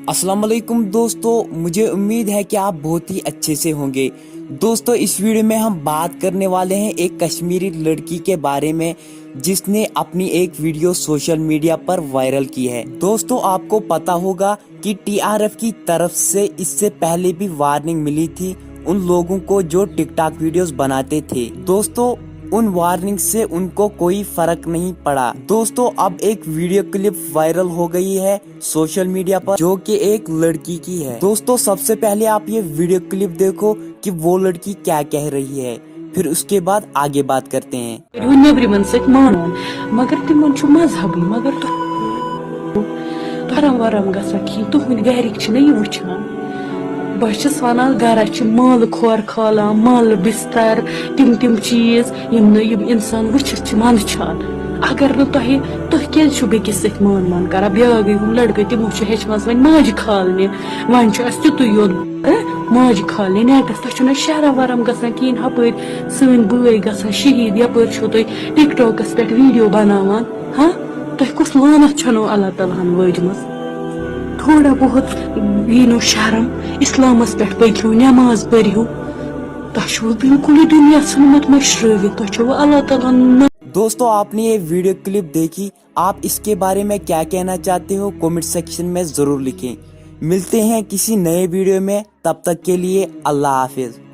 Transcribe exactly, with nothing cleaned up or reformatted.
अस्सलाम वालेकुम दोस्तों, मुझे उम्मीद है कि आप बहुत ही अच्छे से होंगे। दोस्तों, इस वीडियो में हम बात करने वाले हैं एक कश्मीरी लड़की के बारे में, जिसने अपनी एक वीडियो सोशल मीडिया पर वायरल की है। दोस्तों, आपको पता होगा कि टीआरएफ की तरफ से इससे पहले भी वार्निंग मिली थी उन लोगों को जो टिकटॉक वीडियोस बनाते थे। दोस्तों, उन वार्निंग से उनको कोई फर्क नहीं पड़ा। दोस्तों, अब एक वीडियो क्लिप वायरल हो गई है सोशल मीडिया पर, जो कि एक लड़की की है। दोस्तों, सबसे पहले आप ये वीडियो क्लिप देखो कि वो लड़की क्या कह रही है, फिर उसके बाद आगे बात करते हैं। کٔرِو نیٚبرِمٮ۪ن سۭتۍ مانُن، مگر تِمن چھُ مذہبٕے، مگر تۄہہِ حرم ورم گژھان کِہیٖنۍ، تُہٕنٛدۍ گرِکۍ چھِنہ یہِ وٕچھان۔ بہٕ چھَس وَنان، گرا چھِ مٲلہٕ کھۄر کھالان، مٲلہٕ بِستر، تِم تِم چیٖز، یِم نہٕ یِم اِنسان وٕچھِتھ چھِ منٛدچھان۔ اگر نہٕ تۄہہِ، تُہۍ کیٛازِ چھِو بیٚکِس سۭتۍ مان مان کران؟ بیٛاکھ گٔے ہُم لڑکہٕ، تِمو چھِ ہیٚچھمژٕ وۄنۍ ماجہِ کھالنہِ، وۄنۍ چھُ اَسہِ تیُتُے یوت، ماجہِ کھالنہِ نیٹس۔ تۄہہِ چھُنہ شرم ورم گژھان کِہیٖنۍ؟ ہپٲرۍ سٲنۍ بٲے گژھان شہیٖد، یپٲرۍ چھِو تُہۍ ٹِک ٹاکس پٮ۪ٹھ ویٖڈیو بناوان۔ ہاں، تۄہہِ کۄس لعنت چھنو اللہ تعالیٰ ہن وٲجمٕژ؟ تھوڑا بہت یی نو شرم، اسلامس پٮ۪ٹھ پٔکِو، نٮ۪ماز پٔرِو۔ تۄہہِ چھُو بالکلٕے دُنیا ژھٕنمُت مٔشرٲوِتھ، تۄہہِ چھُو اللہ تعالیٰ ہن दोस्तों, आपने ये वीडियो क्लिप देखी, आप इसके बारे में क्या कहना चाहते हो, कमेंट सेक्शन में ज़रूर लिखें। मिलते हैं किसी नए वीडियो में, तब तक के लिए अल्लाह हाफिज़।